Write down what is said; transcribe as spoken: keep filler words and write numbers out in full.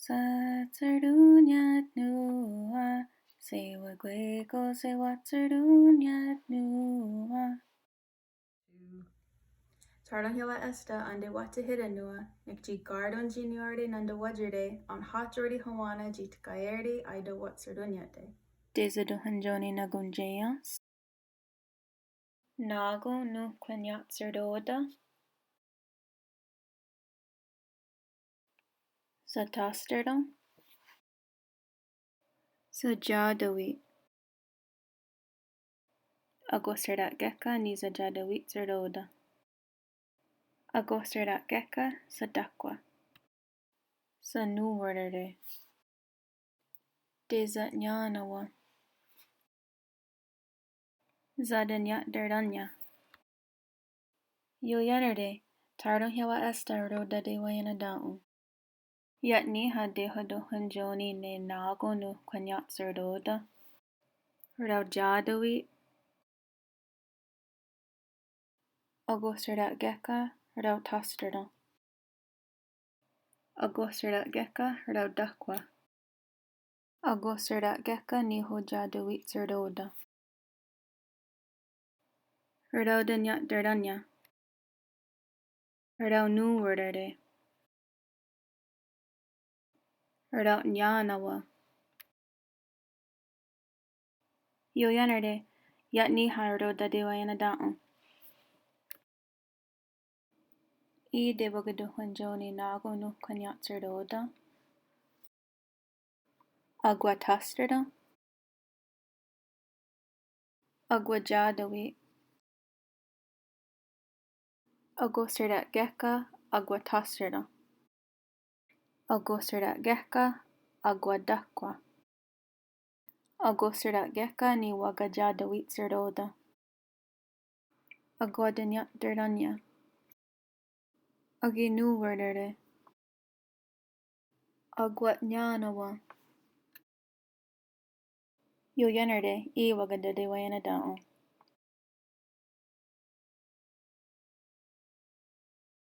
Satshà:ronnia't nòn:wa, sewakwé:kon sewatshà:ronnia't nòn:wa. Tharoiénhsawen' ésta éntie wa'thihé:ren' nòn:wa, nek tsi ká:ti' tsi niió:re nonte wá:tire, enhátshiri' Hawá:na' tsi tkaié:ri' aetewatshà:ronnia'te'. Tesa tonhwentsó:ni nakontié:iens. Ná:kon nonhkwenia'tsheró:ten'. Satáhsteren'. Satia'tawí'. Akohsera'kéha ni satia'tawi'tsheró:ten'. Akohsera'kéha satáhkwa. Sanòn:warere'. Tesanià:nawen'. Satenia'tarén:ia. Ioiánere', tharoiénhsawen' ésta rotateweiennièn:'a. Iah nihá:ti tehotonhwentsó:ni ne ná:kon nonhkwenia'tsheró:ten'. Raotia'tawí'. Akohsera'kéha raotáhsteren'. Akohsera'kéha raotáhkwa. Akohsera'kéha nihotia'tawi'tsheró:ten'. Raotenia'tarén:ia. Raonòn:warere'. Raonià:nawen'. Ioiánere', iah nihá:ti rotateweiennièn:'a. Í:i tewakatonhwentsó:ni ná:kon nonhkwenia'tsheró:ten'. Akwatáhsteren'. Akotia'tawí'. Akohsera'kéha akwatáhsteren'. Akohsera'kéha akwatáhkwa. Akohsera'kéha niwakatia'tawi'tsheró:ten'. Akohsera'kéha niwakatia'tawi'tsheró:ten'. Akohsera'kéha niwakatia'tawi'tsheró:ten'. Akohsera'kéha niwakatia'tawi'tsheró:ten'. Akohsera'kéha niwakatia'tawi'tsheró:ten'. Akonòn:warere'. Akonòn:warere'. Ioiánere', í:i wakatateweiennièn:'a.